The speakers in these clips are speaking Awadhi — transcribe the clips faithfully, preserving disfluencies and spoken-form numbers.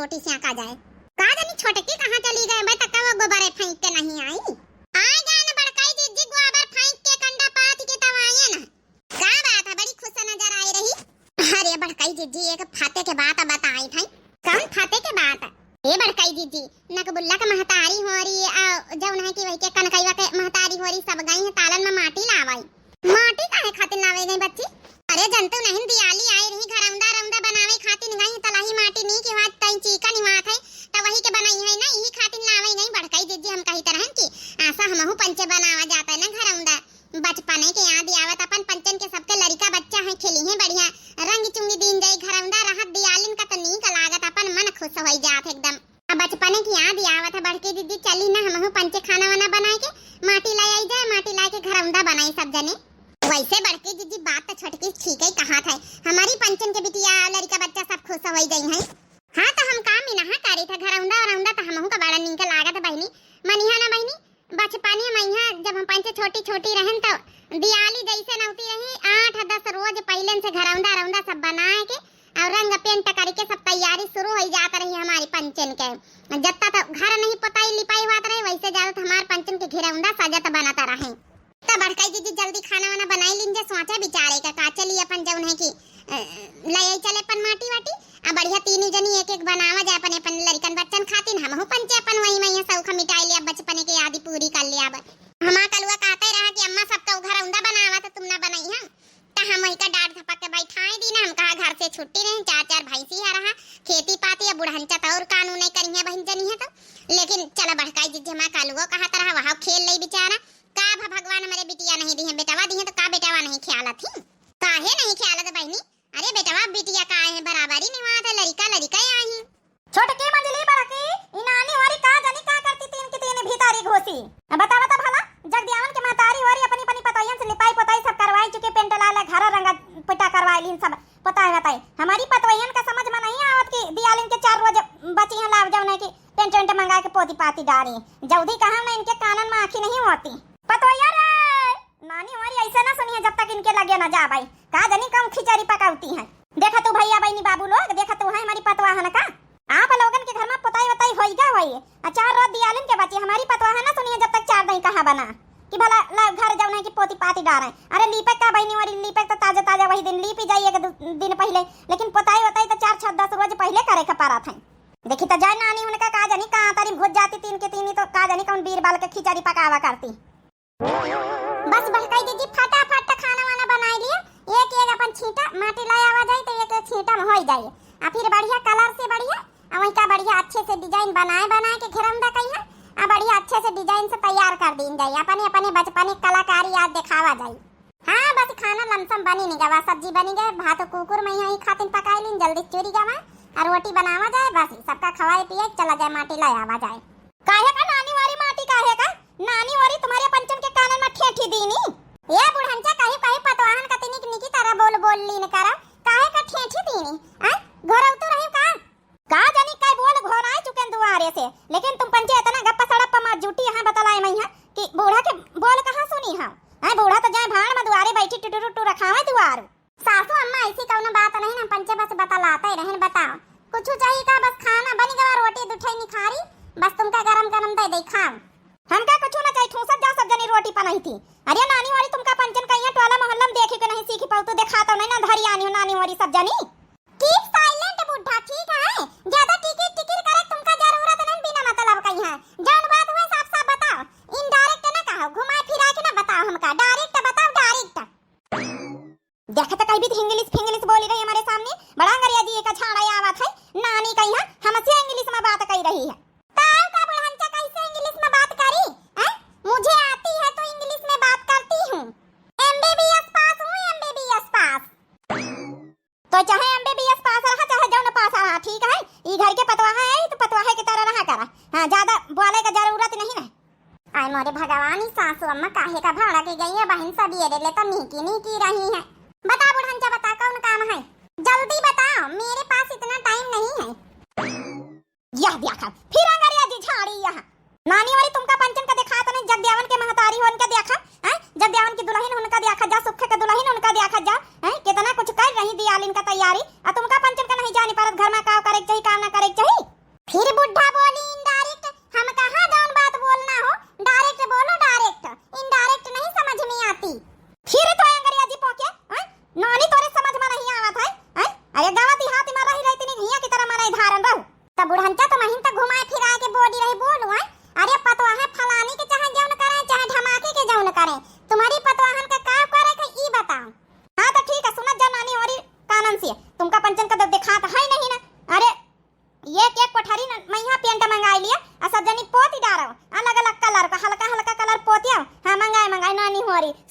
रोटी सेंका जाए। का जानी छोटकी कहाँ चली गए, मैं तो कब गोबरे फेंक के नहीं आई। आए गए न बड़काई जिज्जी, गोबर फेंक के कंडा पाथ के तब आए न। का बात है, बड़ी खुश नजर आए रही। अरे बड़काई जिज्जी, एक फाते के बात बताई थई। कौन फाते के बात? ए बड़काई जिज्जी, नकबुल्ला के महतारी होरी, आ, जौन है कि वही के कनकैया के महतारी होरी, सब गई हैं तालन में माटी लावई। माटी काहे खातिर लावे गई बच्ची? अरे जनतू नहीं, दियाली आई रही, घरौंदा रौंदा बनावे खातिर गई हैं, तलाही माटी नी के हाथ तई चीकन हुआ थे, तो वही के बनाई है ना, यही खातिर लावे गई बड़काई जिज्जी। हम कही तरहन की आशा हमहू पंचे बनावा जाता है ना घरौंदा। बचपने के याद आवत अपन पंचन के, सबके लड़िका बच्चा है, खेली है बढ़िया, रंग चुंगी दीन जाई, घरौंदा रहत दियालिन का तो नीक लागत, अपन मन खुश होई जात एकदम। अब बचपने के याद आवत है बड़की जिज्जी, चली ना हमहू पंचे खाना वाना बनाए के माटी लाई आई जाए, माटी लाई के घरौंदा बनाई सब जने। वैसे बड़की जिज्जी बात तो छोटकी ठीक ही कहा था, हमारी पंचन के बिटिया लड़िका बच्चा सब खुश होई जाई हैं। हाँ तो हम काम ही नहा करी था, घरौंदा औरौंदा तो हमहू का बड़ा नीक लागत है बहिनी, मनिहा ना बहिनी। बचपने में यहाँ जब हम पंचे छोटी छोटी रहन तो दियाली जैसे नौती रही, आठ दस रोज पहले से घरौंदा रौंदा सब बनाए के और रंग पेंट करके सब तैयारी शुरू हो जात रही हमारी पंचन के। जत्ता तो घर नहीं पोताई लिपाई हुआ रहे, वैसे ज्यादा तो हमारे पंचन के घिरौंदा सजत बनत रहे। तो बड़काई जिज्जी जल्दी खाना वाना बनाई लीन जा, सोचा विचारे का, का चली अपन जौन है कि, अ, ले आई चले अपन माटी वाटी, आ बढ़िया तीनों जनी एक एक बनावा जाए अपने अपन लड़िकन बच्चन खातिन, हमहू पंचे अपन वही में ये सौख मिटाई ले, अब बचपने के याद पूरी कर ले। अब हमार कलुआ कहते रहा कि अम्मा सबका घरौंदा बनावा तो तुम ना बनाई हम, तो हम वही का डांट धपक के बैठाए दी ना, हम कहा घर से छुट्टी नहीं, चार चार भैंसी है रहा, खेती पाती, अब बुढ़ंचा तो और कानून नहीं करी है बहन जनी है तो, लेकिन चला बड़काई जिज्जी हमार कलुआ कहत रहा, वहाँ खेल ले बेचारा, का भा भगवान हमरे बिटिया नहीं दिहे, बेटवा दिहे तो का बेटवा नहीं ख्यालत ही? काहे नहीं ख्यालत बहिनी? अरे बेटवा बिटिया का आए हैं, बराबरी निभात है, लड़िका लड़िका आए हैं। छोटकी मंजली बड़की, ई नानी होरी का जानी का करती तीन की तीन भीतरी घुसी। अब बतावा तो भला, जगदियावन के महतारी होरी अपनी अपनी पतोहियन से लिपाई पोताई सब करवाई चुकी, पेंट लाल घर रंग पिटा करवाई लीन सब पोताई वताई। हमारी पतोहियन का समझ में नहीं आवत कि दियालिन के चार रोज बची हैं लाभ जौन है कि पेंट वेंट मंगा के पोती पाती डारी। जल्दी कहा ना इनके कानन में आँखी नहीं होती। पतोहिया रे, नानी हमारी ऐसे ना सुनी है जब तक इनके लगे ना जाबै। का जानी कौन खिचड़ी पकावती हैं। देखा तू भैया बहनी बाबू लोग, देखा तू है हमारी पतवा है ना का? आप लोगन के घर में पोताई वताई होई गा होई। आ चार रोज दियालिन के बची, हमारी पतवा है ना सुनी है जब तक चार दही कहा बना। कि भला ला घर जौन है कि पोती पाती डारे। अरे लीपे का बहनी वाली लीपे तो ताजा ताजा वही दिन लीपी जाई एक दो दिन पहले, लेकिन पोताई वताई तो चार छह दस रोज पहले करे के पड़त है। देखी तो जाए नानी उनका का जानी कहाँ तारी घुस जाती तीन के तीनी तो का जानी कौन बीरबल के खिचड़ी पकावा करती। बस बड़काई जिज्जी फटाफट खाना वाना बनाई लिए, एक एक अपन छींटा माटी लाई आवा जाई तो एक एक छींटा में होई जाई। आ फिर बढ़िया कलर से बढ़िया, आ वही का बढ़िया अच्छे से डिजाइन बनाए बनाए के घरौंदा कही है, आ बढ़िया अच्छे से डिजाइन से तैयार कर दीन जाई। अपने अपने बचपने कलाकारी याद दिखावा जाई। हाँ बस खाना लमसम बनी नहीं गवा, सब्जी बनी गए, भात कुकुर में यही खातिन पकाई लीन, जल्दी चुरी गवा, आ रोटी बनावा जाए, बस सबका खवाए पिए चला जाए, माटी लाई आवा जाए। काहे का नानी वारी माटी काहे का? नानी वारी तुम्हारे पंचन के कानन में ठेठी दीनी। ए बुढ़ंचा कहीं कहीं पतवाहन का तिनिक निकी तरह बोल बोल लीन करा। काहे का ठेठी दीनी? आय? घरौतू रही का? का जानी कई बोल घोराए चुके दुआरे से, लेकिन तुम पंचे इतना गप्पा सड़प्पा मार जूटी यहाँ बतलाए मैं यहाँ कि बूढ़ा के बोल कहाँ सुनी हम? आय बूढ़ा तो जाए भाड़ में दुआरे बैठी टुटुरु टु रखावे दुआर। सासू अम्मा, ऐसी कौनो बात नहीं ना, पंचे बस बतलाते रहन, बताओ। कुछ चाहिए का? बस खाना बन गवा, रोटी दुठे निखारी, बस तुमका गरम गरम दे दे, खाओ। हमका कुछ ना चाहिए, ठूसत जाओ सब जनी रोटी पर नहीं थी। अरे नानी वाली तुमका पंचन कहिया टोला मोहल्ला में देखे के नहीं सीखी पाऊ, तू देखा तो नहीं ना धरी आनी हो नानी वाली सब जनी। Keep silent बुढ़ा, ठीक है? ज्यादा टिकिर टिकिर करे तुमका जरूरत नहीं बिना मतलब कहिया। जौन बात हुआ साफ साफ बताओ, indirect ना कहो, घुमाए फिरा के ना बताओ हमका, direct बताओ, direct। देखत कहीं भी इंग्लिश फिंग्लिश बोली रही हमारे सामने, बड़ा अंग्रेजी का झाड़ा आवत है, नानी कहीं है, हमसे इंग्लिश में बात कही रही है। ताऊ का बुढ़ंचा कैसे इंग्लिश में बात करी? हैं? मुझे आती है तो इंग्लिश में बात करती हूँ। एमबीबीएस पास हूँ, एमबीबीएस पास। तो चाहे एमबीबीएस पास रहा, चाहे जौन पास रहा, ठीक है? ई घर के पतवाहा है, तो पतवाहे की तरह रहा करा। हाँ, ज्यादा बोले का जरूरत नहीं है। आय मोरे भगवान, ई सासू अम्मा काहे का भाड़ा के गई है? बहन सब ये ले तो नीकी नीकी रही है। बता बुढ़ंचा, बता कौन काम है? जल्दी बताओ, मेरे पास इतना टाइम नहीं है। यह देखा, फिर अंग्रेजी झाड़ी यहाँ। नानी वाली तुमका पंचन का देखा तो नहीं, जगदेवन के महतारी हो उनका देखा, हैं? जगदेवन की दुल्हन उनका देखा जा, सुखे के दुल्हन उनका देखा जा, हैं? कितना कुछ कर रही दियालिन का तैयारी, आ तुमका पंचन का नहीं जानी परत घर में का करे के चाहिए, का ना करे के चाहिए।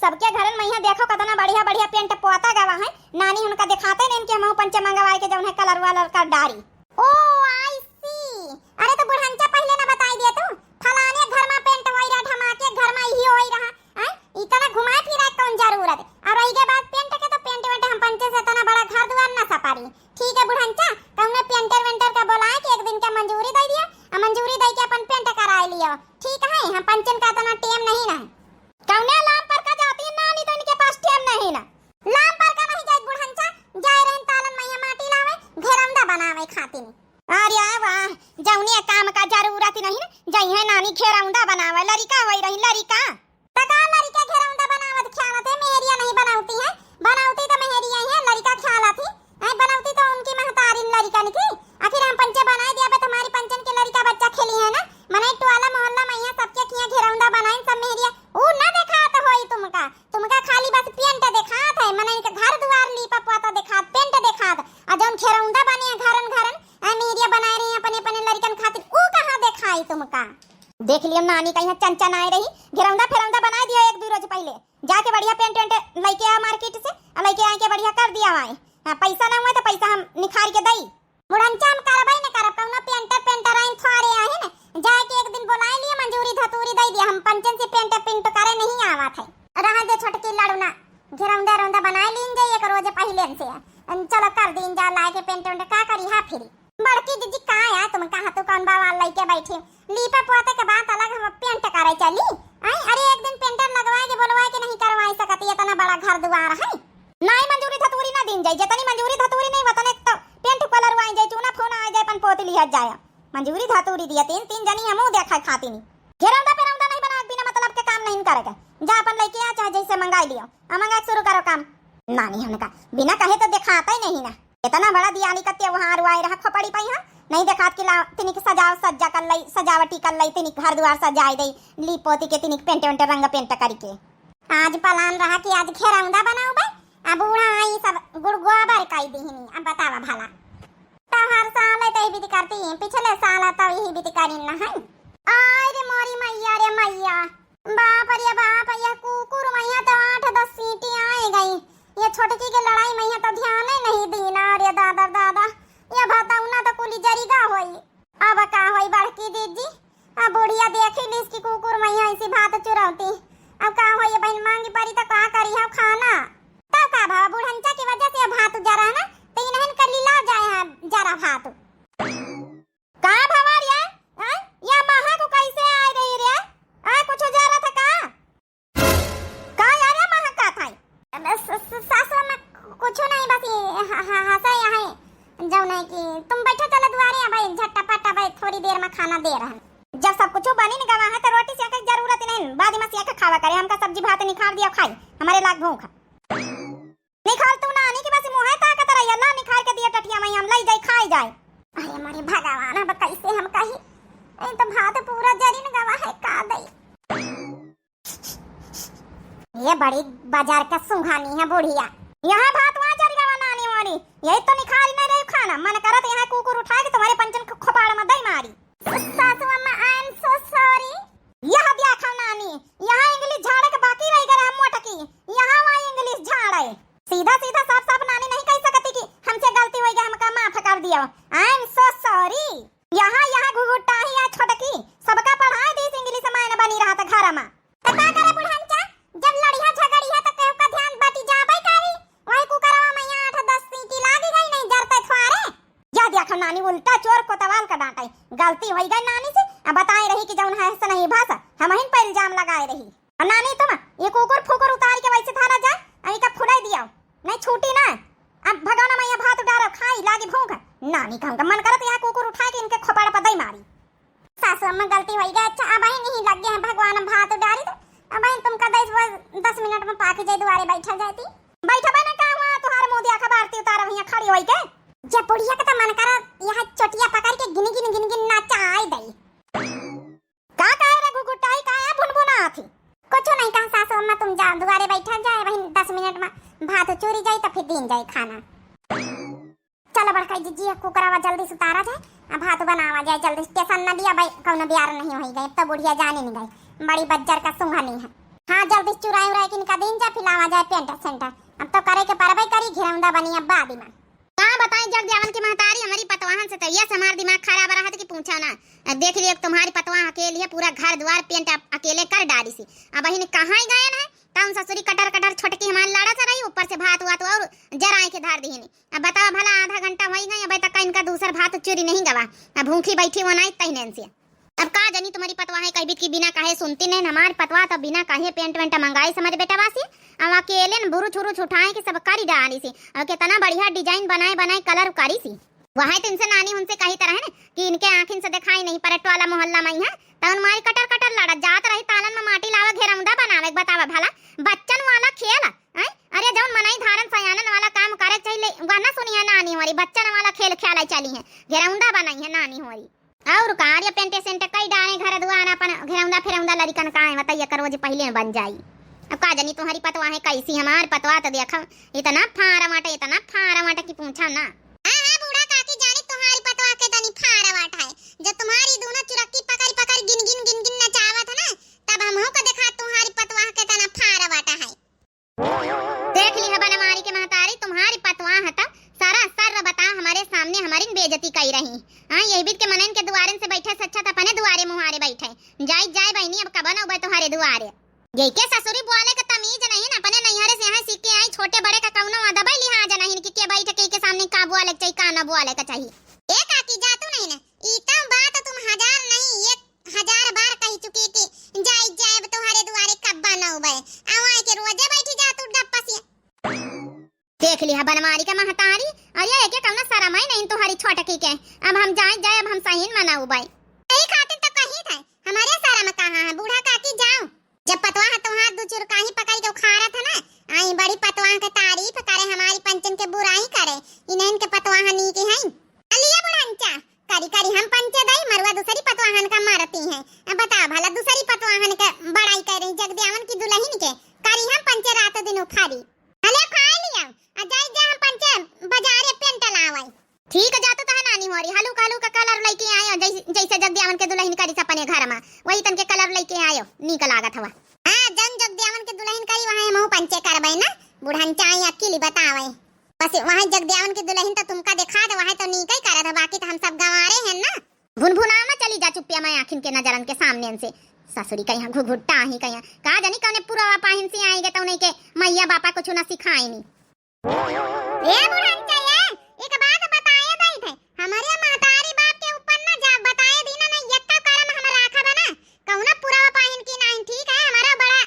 सबके घरन में यहाँ देखो कितना बढ़िया बढ़िया पेंट पोता गवा है। नानी उनका दिखाते नहीं कि हमहू पंचे मंगवाए के जौन है कलर वलर कर डारी। ओ, I see। अरे तो बुढ़ंचा पहले ना बताई दिया तू, फलाने घर में पेंट होई रहा, ढमाके घर में इही होई रहा। हैं? इतना घुमाए फिराए कौन जरूरत? और रही के बात पेंट के, तो पेंट वेंट हम पंचे से इतना बड़ा घर दुआर ना सपारी। ठीक है बुढ़ंचा, कौने पेंटर वेंटर का बोलाए के एक दिन का मंजूरी दे दिया, आ मंजूरी दे के अपन पेंट कराए लियो। ठीक है, हम पंचन का इतना टेम नहीं ना। कौने लाम पर का जाती नानी, तो इनके पास टेम नहीं ना। लाम पर का नहीं जाए बुढ़ंचा, जाए रहन तालन मैया माटी लावे, घेरौंदा बनावे खातिर। अरे वाह, जौने काम का जरूरत नहीं ना, जइहे नानी घेरौंदा बनावे, लरिका होई रही, लरिका। त का लरिका घेरौंदा बनावत ख्यालत है, मेहरिया नहीं बनौती है, बनौती तो मेहरिया है, लरिका ख्यालत ही, ऐ बनौती तो उनकी महतारिन लरिकन की। आखिर हम पंचे बनाए दिया बे, तुम्हारी पंचन के लरिका बच्चा खेली है ना, मने टोला मोहल्ला में यहाँ सबके किया घेरौंदा बनाइन सब मेहरिया, ऊ ना देखात होई तुमका, तुमका खाली बस पेंट देखात है, मने इनके घर दुआर लीपा पोता देखात, पेंट देखात, आ जौन घेरौंदा बने हैं घरन घरन, आ मेहरिया बनाए रही अपने अपने लरिकन खातिर, ऊ कहाँ देखाई तुमका? देख लियो नानी का यहाँ चंचन आए रही, घेरौंदा फेरौंदा बनाए दिया एक दो रोज पहले, जाके बढ़िया पेंट वेंट लइके आ मार्केट से, आ लइके आए के बढ़िया कर दिया आए। हाँ, पैसा ना हुआ तो पैसा हम निखार के दई। बुढ़ंचा हम करबई न करब, कौनो पेंटर पेंटर आइन थोड़े आहिन, जाए के एक दिन बोलाए लिए मंजूरी धतूरी दे दिया, हम पंचन से पेंट पिंट करे नहीं आवत है। रह दे छोटकी लड़ुना, घेरौंदा रौंदा बनाए लीन जाई एक रोज पहले से, चलो कर दीन जा लाए के पेंट वेंट का करी हा फिरी। बड़की जीजी का है, तुम कहाँ तू कौन बवाल लइके बैठी? लीपे पोते के बात अलग, हम पेंट करे चली। आई, अरे एक दिन पेंटर लगवाए के बोलवाए के नहीं करवाए सकती, इतना बड़ा घर दुआर है। नाई मंजूरी धतूरी ना दीन जाई, जितनी मंजूरी धतूरी नहीं वतने तो पेंट कलरवाए जाए, चूना फोना आ जाए, अपन पोती लिहत जाए। मंजूरी धतूरी दिया, तीन तीन जनी हमू देखा खाती नहीं। घेरौंदा पेरौंदा नहीं बना, बिना मतलब के काम नहीं करे के। जा अपन लइके आ, चाहे जैसे मंगाई लियो, आ मंगा के शुरू करो काम। नानी हमका बिना कहे तो देखाता ही नहीं ना। इतना बड़ा दियाली का त्योहार हुआ रहा खोपड़ी पाई, हाँ? नहीं देखात कि ला तिनिक सजाव सज्जा कर लई, सजावटी कर लई, तिनिक घर दुआर सजाए दई, लीप पोती के तिनिक पेंट वेंट रंग पेंट करके। आज प्लान रहा कि आज घेरौंदा बनाउबे, आ बूढ़ा आई सब गुड़ गोबर काई दिहिनी। अब बतावा भला, तो हर साल तो यही विधि करती, पिछले साल तो यही विधि करी न है। आय रे मोरी मैया रे मैया, बाप रे बाप, यह कुकुर मैया तो आठ दस सीटी आए गई, ये छोटकी के लड़ाई मैया तो ध्यान ही नहीं दीना। अरे दादा दादा, ये भतौना तो कुली जरिगा होई। अब का होई बड़की दीदी? अब बुढ़िया देखी लीस कि कुकुर मैया ऐसी भात चुरौती। अब का होई बहन, मांगी परी तो का करी हम खाना? तब का भावा, बुढ़ंचा की वजह से भात जरा ना, तो इन्हन कर लीला जाए हैं जरा भात। का भवा रे? आय, या महक कैसे आय रही रे? आय, कुछ जरा था का? का यार, या महक का था? स-, स-, सासु अम्मा, कुछ नहीं, बस ये ह-, ह-, हंसा यहाँ है, जौन है कि तुम बैठो, चलो दुआरे, अब झट्टा पट्टा, अब थोड़ी देर में खाना दे रहन। जब सब कुछ बनी न गवा है, तो रोटी सेके के जरूरत नहीं, बाद में सेके खावा करे, हमका सब्जी भात निखार दिया, खाई, हमारे लाग भूख। निखार तू नानी के बस मुँहे ताकत रही, अल्लाह निखार के दिया टटिया में हम लई जाई, खाई जाए। अरे मोरे भगवान, अब कैसे हम कही, ए तो भात पूरा जरिन गवा है, का दई? ये बड़ी बाजार का सुंघानी है बुढ़िया। यहाँ भात वहाँ जरि गवा नानी मोरी, यही तो निखारी नहीं रही खाना, मन करत यहाँ कुकुर उठा के तुम्हारे पंचन को खोपाड़ में दई मारी। सासु अम्मा, I am so sorry। यह देखो नानी, यहाँ इंग्लिश झाड़े के बाकी रह गए हम मोटकी, यहाँ वहाँ इंग्लिश झाड़े। सीधा सीधा साफ साफ नानी नहीं कह सकती कि हमसे गलती हो गई, हमका माफ कर दिया। I am so sorry। यहाँ, यहाँ घुघुटाही या छोटकी, सबका पढ़ाई दीस इंग्लिश मायने बनी रहा था घर में। तो का करे बुढ़ंचा, जब लड़िया झगड़िया तो केहू का ध्यान बटी जाबे करी। वही कुकरवा में यहाँ आठ दस सीटी लागी गई, नहीं जरते थ्वारे। या देखो नानी, उल्टा चोर कोतवाल का डांटे। गलती होई गई नानी से, अब बताए रही कि जौन है से नहीं भाषा, हम हिन पर इल्जाम लगाए रही। और नानी तुम ये कुकुर फुकुर उतार के वैसे थाना जाए, अभी का फुलाई दिया, नहीं छूटी ना। अब भगवान मैया भात डारो, खाई लागी भूख। नानी कहूँ का मन करत यहाँ कुकुर उठा के इनके खोपड़ पर दई मारी। सासु अम्मा गलती होई गई, अच्छा अब ही नहीं लग गए हैं भगवान भात डारी तो अब ही तुमका दस, दस मिनट में पाक जाए दुआरे बैठल जाती। बैठबे ना का हुआ, तुहार मुंह दिया खबर आरती उतार वहीं खड़ी होई के। जब बुढ़िया के तो मन करा यहाँ चोटिया पकड़ के गिन गिन गिन गिन नाचाई दई। का कहे रे घुघुटाई, का है भुनभुनात ही? कुछ नहीं कहा सासु अम्मा, तुम जाओ दुआरे बैठल जाए, वहीं दस मिनट में भात चूरी जाई तो फिर दीन जाई खाना। चलो बड़का जीजी, कुकरावा जल्दी से उतारा जाए, आ भात बनावा जाए जल्दी, टेंशन न लिया भाई, कौनो बियार नहीं होई गए, अब तो बुढ़िया जाने नहीं गई, बड़ी बज्जर का सुंघनी है। हाँ, जल्दी से चुराई उराई के इनका दीन जा, फिर लावा जाए पेंट सेंट। अब तो करे के परबे करी, घिरौंदा बनी अब बाद में। का बताई जगदेवन की महतारी, हमरी पतवाहन से तो ये हमार दिमाग खराब रहत कि पूछो ना। अब देख लियो, तुम्हारी पतवाह अकेली है, पूरा घर द्वार पेंट अप-, अकेले कर डारी सी। अब बहिन कहाँ ही गए ना, तउन ससुरी कटर कटर छोटकी हमार लड़त रही, ऊपर से भात वात और जराए के धर दिहिनी। अब बतावा भला, आधा घंटा होई गई, अबे तक इनका दूसर भात चुरी नहीं गवा। अब भूखी बैठी वो नाई तहिनेन से। अब का जनी तुम्हारी पतवाह है, कहबित की बिना कहे सुनती नहीं, हमार पतवाह तो बिना कहे पेंट वेंट मंगाई समझ बेटवा से। अब अकेले न बुरुच उरुच उठाए के सब करी डाली सी। अब कितना बढ़िया डिजाइन बनाए बनाए कलर करी सी। वह तो इनसे नानी उनसे कही तरह है ना कि इनके आँखिन से दिखाई नहीं पड़े, टोला मोहल्ला में ही है। तउन मारी कटर कटर लड़त जात रही, तालन में माटी लावे, घेरौंदा बनावे, बतावा भला, बच्चन वाला खेल, हैं? अरे जउन मनई धारन सयानन वाला काम करे चाहिए, वह ना सुनी है नानी होरी, बच्चन वाला खेल खेले चली है, घेरौंदा बनाई है नानी होरी। और का, अरे पेंटे सेंटे कई डाले घर दुआर अपन, घेरौंदा फेरौंदा लड़िकन का है, बताइए, करो जे पहिले बन जाई। अब का जनी तुम्हारी पतवाह है कैसी, हमार पतवाह तो देखा, इतना फारम आटे, इतना फारम आटे कि पूछा ना। हाँ, हाँ, बूढ़ा काकी जानी तुम्हारी पतवाह के तनी फारम आटा है, जब तुम्हारी दोनों चुरक्की पकड़ पकड़ गिन गिन गिन गिन नचावत है ना, तब हमहू को देखा तुम्हारी पतवाह के तना फारम आटा है। देख ली है बनमारी के महतारी, तुम्हारी पतवाह है तब सारा सर बता हमारे सामने हमारी बेइज्जती कई रही। हाँ, यही बीत के मनन के दुआरन से बैठे से अच्छा तो अपने दुआरे मुहारे बैठे। जाई जाए बहनी, अब कबन उबे तुम्हारे दुआरे। यही के ससुरी बोले का तमीज नहीं ना, अपने नैहरे से यहाँ सीख के आई, छोटे बड़े का कौनो अदब लिहाज नहीं कि के बैठ के, के सामने का बोले के चाहिए, का ना बोले के चाहिए। ए काकी, जा तू नहीं ना, ई तो बात तुम हजार नहीं, एक हजार बार कह चुकी कि जाई जाए अब तुम्हारे दुआरे कब्बा न उबे, आवाए के रोजे बैठी जा तू डप्पा से। देख लिहा बनमारी के महतारी, अरे एके कौनो शरम है नहीं तुम्हारी छोटकी के। अब हम जाए जाए, अब हम सहीन मना उबे। यही खातिर तो कही थे, हमारे शरम कहाँ है, बूढ़ा काकी जाओ। जब पतवाह तुम्हार दू चुरकाही पकड़ के उखाड़त है ना, आई बड़ी पतवाह के तारीफ करे, हमारी पंचन के बुराई करे, इन्हन के पतवाह नीक है। अलिया बुढ़ंचा, करी करी हम पंचे दई, मरुआ दूसरी पतवाहन का मारती है। अब बताओ भला, दूसरी पतवाहन के बड़ाई कर रही, जगदियावन की दुल्हन के, करी हम पंचे रात दिन उखाड़ी। भले खाए लिया, आ जाई जा हम पंचे बाजारे पेंट लावे। ठीक है, जातो तो है नानी होरी, हलू का हलू का कलर लेके आयो, जैसे, जैसे जगदियावन के दुल्हन करी सपने घर में, वही तन के कलर लेके आयो, नीक लागत हवा। हाँ, जन जगदियावन के दुल्हन करी वहाँ हमहू पंचे करबे ना, बुढ़न चाहे अकेली बतावे। बस वहाँ जगदियावन के दुल्हन तो तुमका दिखा दे, वहाँ तो नीक ही करत है, बाकी तो हम सब गंवारे हैं ना। भुनभुनावा चली जा चुप्पिया मैं आँखिन के नजरन के सामने से। ससुरी कहिया घुघुट्टा ही कहिया। का जानी कौने पुरवा पाहिन से आएंगे तो उन्हें के मैया बापा कुछ ना सिखाई नी। ए बुढ़न चाहिए, एक बात बताए दई थे। हमारे महतारी बाप के ऊपर ना जा बताए दीना ना, यत्ता करम हम राखब ना। कौनो पुरवा पाहिन की नहीं, ठीक है? हमारा बड़ा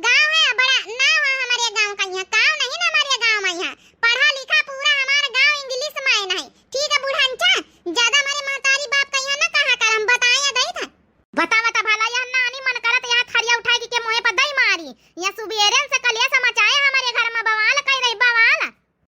गाँव है, बड़ा नाम है हमारे गाँव का। यहाँ काम नहीं ना हमारे गाँव में, यहाँ पढ़ा लिखा पूरा हमारा गाँव इंग्लिश में है नहीं, ठीक है बुढ़ंचा? ज्यादा हमारे महतारी बाप का यहाँ ना कहा कर, हम बताए दई थे। बता बता भला, यह नानी मन करत यहाँ थरिया उठाए के, के मुँहे पर दई मारी। यहाँ सुबेरे से कलेश मचाए हमारे घर में, बवाल कई रही बवाल।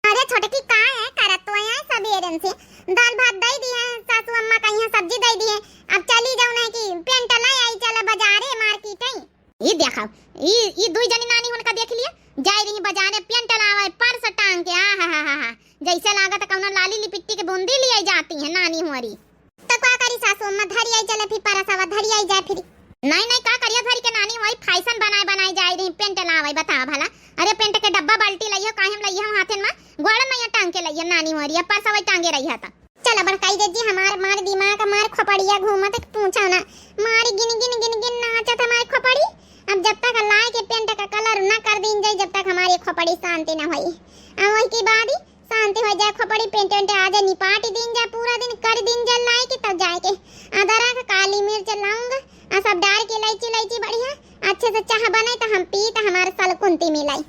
अरे छोटकी, का है करत तो है सबेरन से? दाल भात दई दिए हैं, सासू अम्मा का यहाँ सब्जी दई दिए हैं। अब चली जाओ नहीं कि पेंट लाई आई, चल बाजारे मार्केट है। ई देखा, ई, ई दुई जनी नानी हुनका देख लिए, जाई रही बाजारे पेंट लावे, पर्स टांग के, आ हा हा हा हा, जैसे लागत कौनो लाली लिपिट्टी के बूंदी लिए जाती है नानी हुआरी। तो का करी सासू अम्मा, धरी आई चले फिर परसवा, धरी आई जाए फिर। नहीं, नहीं, का करिया धरी के नानी, वही फैशन बनाए, बनाए जाए रही, पेंट लावे, बतावा भला। अरे पेंट के डब्बा बाल्टी लइहो, काहे हम लइहो हाथेन में, गोड़न में ये टांग के लइहो नानी मोरी, अब परसवा टांगे रही था। चल बड़काई दे जी, हमार, मार दिमाग, हमार खोपड़िया घूमत पूछो ना, मारी गिन गिन गिन गिन नाचत हमारी खोपड़ी। अब जब तक लाए के पेंट का कलर ना कर दीन जाए, जब तक हमारी खोपड़ी शांति ना होई। आ वही के बाद ही शांति हो जाए, खोपड़ी पेंट वेंट आज निपाट दीन जा, पूरा दिन कर दीन जा लाई के तब जाए के। अदरक, काली मिर्च, लौंग, आ सब डार के इलायची, इलायची बढ़िया अच्छे से चाह बने तो हम पी तो हमारे साल कुंती मिलाई।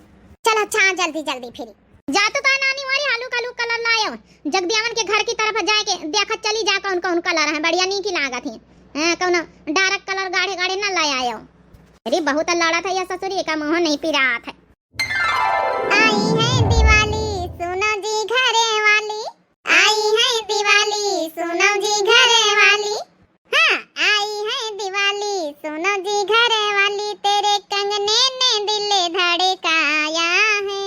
चल अच्छा, जल्दी जल्दी फिर। जा तो ता नानी वारी आलू कालू कलर लायो, जगदियावन के घर की तरफ जाए के देखत चली जा कौन कौन कलर है बढ़िया नीक लागत है। हाँ, कौनो डार्क कलर गाढ़े गाढ़े ना लाए आयो। अरे बहुत लड़ा था यह ससुरी का मुँह नहीं पिरात है। आई है दिवाली, सुनो जी घरे वाली। आई है दिवाली, सुनो जी घरे वाली। हाँ, आई है दिवाली, सुनो जी घरे वाली, तेरे कंगने ने दिल धड़काया है।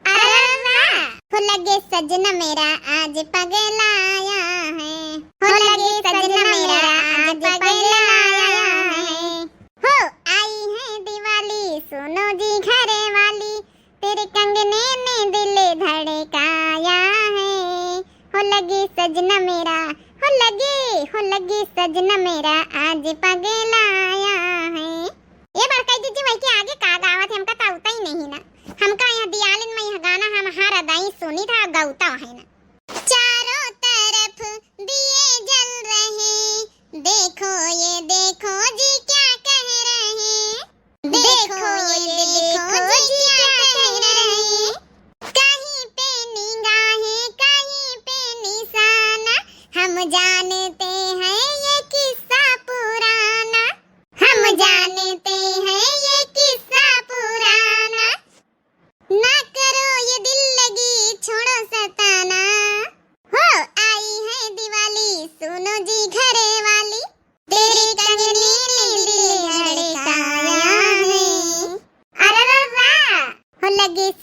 अरे वाह! हो लगे सजना मेरा आज पगलाया है। हो लगे सजना मेरा आज पगलाया है। हो आई है दिवाली,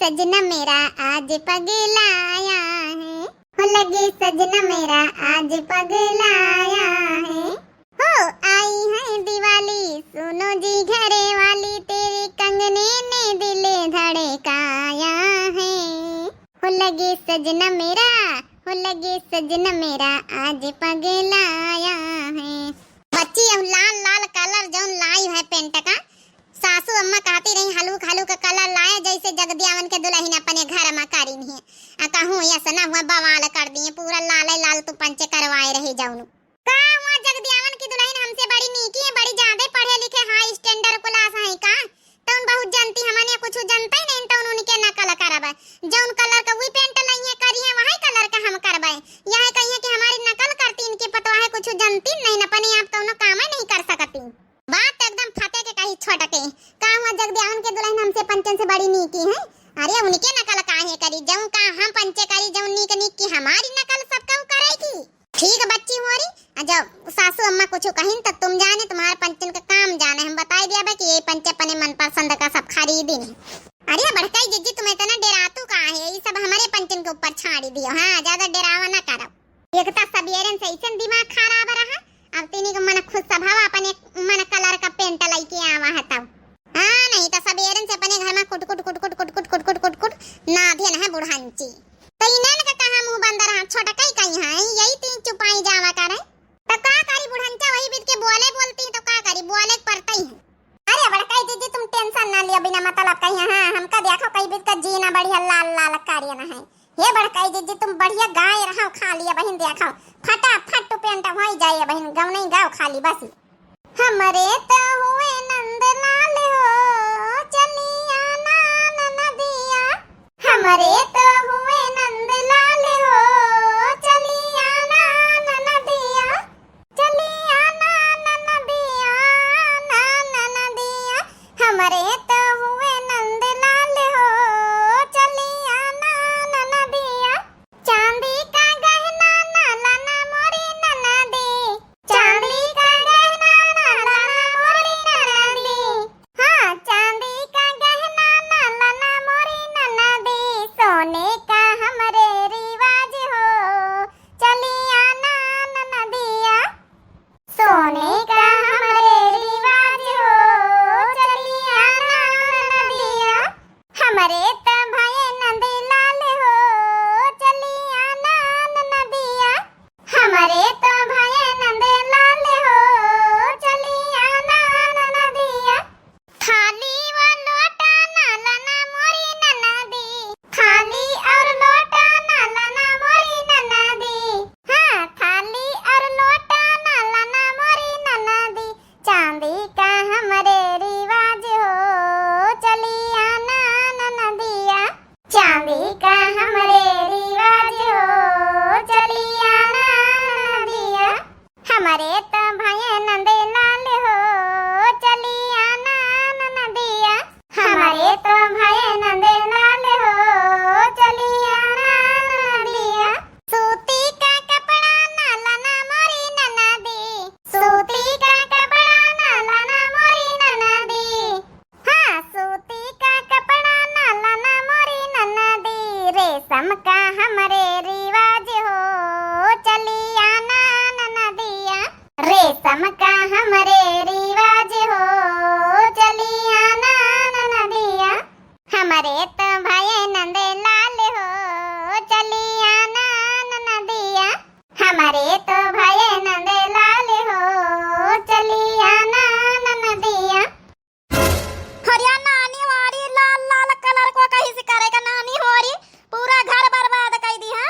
सजना मेरा आज पगलाया है, हो लगे सजना मेरा आज पगलाया है। हो आई है दिवाली, सुनो जी घरे वाली, तेरे कंगने ने दिल धड़काया है। हो लगे सजना मेरा, हो लगे सजना मेरा आज पगलाया है। बच्ची, अब लाल लाल कलर जौन लाई है पेंट का, सासू अम्मा कहती रही, हलुक हलुक कलर लाए, जैसे जगदियावन के दुलहिन अपने घर मा करिन है। आ कहूँ यस ना हुआ, बवाल कर दिए, पूरा लाले लाल तू पंचे करवाए रही जाउनु। का हुआ, जगदियावन की दुलहिन हमसे बड़ी नीकी है, बड़ी ज्यादा पढ़े लिखे, हाई स्टैंडर्ड क्लास है का? तउन बहुत जनती, हमने कुछ जनते नहीं, तउन उनके नकल करब। जौन कलर का वी पेंट लइहे करिहे, वही कलर का हम करबे। यह कहिए कि हमारी नकल करती, इनकी पतवाहें कुछ जनती नहीं, अपने आप कउनो कामे नहीं कर सकती। बात तो एकदम फते के कही छोटके। का हुआ, जगदियावन के दुलहिन हमसे पंचन से बड़ी नीकी है? अरे उनके नकल काहे करी, जौन का हम पंचे करी, जौन नीक नीक की हमारी नकल सब केहू करेगी। ठीक बच्ची होरी, आ जब सासू अम्मा कुछ कहिन त तुम जाने, तुम्हारे पंचन का काम जाने, हम बताई दिया बा कि ये पंचे अपने मनपसंद का सब खरीदिन है। अरे बड़काई जिज्जी, तुम इतना डेरातू का है, ये सब हमारे पंचन के ऊपर छाड़ी दियो। हाँ, ज्यादा डेरावा ना करो। एक तो सबेरन से ऐसन दिमाग खराब रहा, अब तीनी को मन खुश स्वभाव अपने मन कलर का पेंट लइके आवा है तब। हाँ, नहीं तो सबेरन से अपने घर मा कुट कुट कुट कुट कुट कुट कुट कुट कुट कुट नाधियन है बुढ़ंची। तो इन्हन का कहाँ मुंह बंद रहा, छोटकई कहीं है, यही तीन चुपाई जावा करे। तो का करी बुढ़ंचा, वही बीत के बोले बोलती तो का करी, बोले के पड़ता ही है। अरे बड़काई जिज्जी, तुम टेंशन ना लियो, बिना मतलब कहीं, हाँ, हमका देखो कई बीत का जीना बढ़िया लाल लाल करियन है। हे बड़काई जिज्जी, तुम बढ़िया गाय रहो, खा लिया बहिन, देखो फटाफट टू पेंट हो जाए बहिन, गाँव नहीं गाँव खाली बस। हमरे तो हुए नंद लाल हो, चलिया ना ननदिया। हमरे तो हुए नंद लाल हो, चलिया ना ननदिया। चलिया ना ननदिया, ना ननदिया, हमरे तो हुए नंद लाल हो, चलिया ना ननदिया। चांदी का गहना ना लाना मोरी ननदी, चांदी का गहना ना लाना मोरी ननदी। हाँ, चांदी का गहना ना लाना मोरी ननदी, सोने का हमरे रिवाज हो, चलिया ना ननदिया। सोने का हमरे रिवाज हो, चलिया ना ननदिया। हमरे त भये नंद लाल हो, चलिया ना ननदिया। हमरे त भये नंद लाल हो, चलिया ना ननदिया। थाली व लोटा ना लाना मोरी ननदी। थाली और लोटा ना लाना मोरी ननदी। हाँ, थाली और लोटा ना लाना मोरी ननदी। चांदी का हमरे रिवाज हो, चलिया ना ननदिया। चांदी का हमरे रिवाज हो, चलिया ना ननदिया। हमरे त भये नंद लाल हो, चलिया ना ननदिया। हमरे त भये नंद लाल हो, चलिया ना ननदिया। सूती का कपड़ा ना लाना मोरी ननदी, सूती का कपड़ा ना लाना मोरी ननदी। हाँ, सूती का कपड़ा ना लाना मोरी ननदी, रेशम का हमरे रिवाज हो, चलिया ना ननदिया। रेशम का हमरे रिवाज हो, चलिया ना ननदिया। हमरे त भये नंद लाल हो, चलिया ना ननदिया। हमरे त भये नंद लाल हो, चलिया ना ननदिया। हरिया नानी होरी लाल लाल कलर को कहीं से करेगा नानी होरी, पूरा घर बर्बाद कर दी है।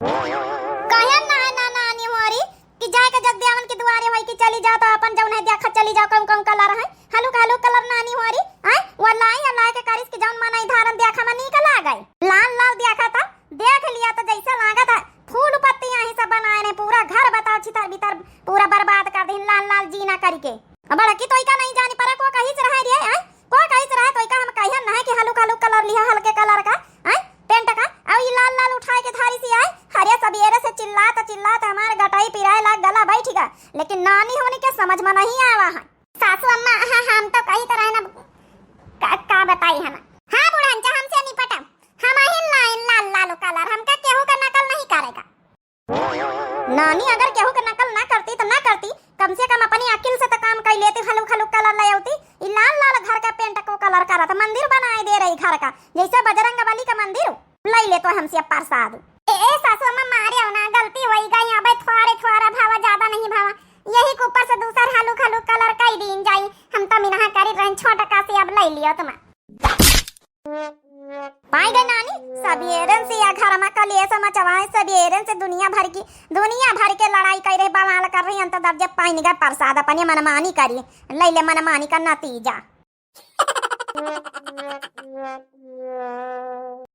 कहे ना है ना नानी होरी कि जाए के जगदियावन के दुआरे होई कि चली जाओ तो अपन जौन है देखा चली जाओ कौन कौन कलर है, हलुक हलुक कलर नानी होरी, हैं? वो लाई है, लाई के करिस कि जौन मन आई धारन देखा में नीक लागे। लाल लाल देखा था, देख लिया तो जैसे लागा था फूल पत्तियां ही सब बनाए ने, पूरा घर बताओ छितर बितर पूरा बर्बाद कर देहिन लाल लाल जीना करके। अब बड़की तोइका नहीं जानी परे को कहिस रहे रे, हैं? को कहिस रहे तोइका हम कहियन नहीं कि हलुक हलुक कलर लिहा हल्के कलर का, हैं? पेंट का, अब ई लाल लाल उठाए के धारी सी आए, हरे सबेरे से चिल्लात चिल्लात हमार गटाई पिराए लाग गला बैठ गा, लेकिन नानी होनी के समझ में नहीं आवा है। सासू अम्मा, हाँ, हम तो कही तो रहे ना, का, का बताई हम। हाँ बुढ़ंचा, हमसे नहीं पटा, और करत मंदिर बनाए दे रही घर का, जैसे बजरंग बली का मंदिर। लइ ले तो हमसे अब प्रसाद। ए, ए सासू अम्मा, मारे हो ना, गलती होई गई, अबे थोड़े थोड़ा भावा, ज्यादा नहीं भावा, यही के ऊपर से दूसर हलुक हलुक कलर कई दीन जाई। हम तो मिनहा करी रहन छोटका से, अब लइ लियो तुम। पाई गई नानी, सबेरन से या घर में कलेश मचवाए, सबेरन से दुनिया भर की, दुनिया भर के लड़ाई कर रहे, बवाल कर रहे, अंत दर्जे पाइन गए प्रसाद, अपने मनमानी करी, लइ ले मनमानी का नतीजा।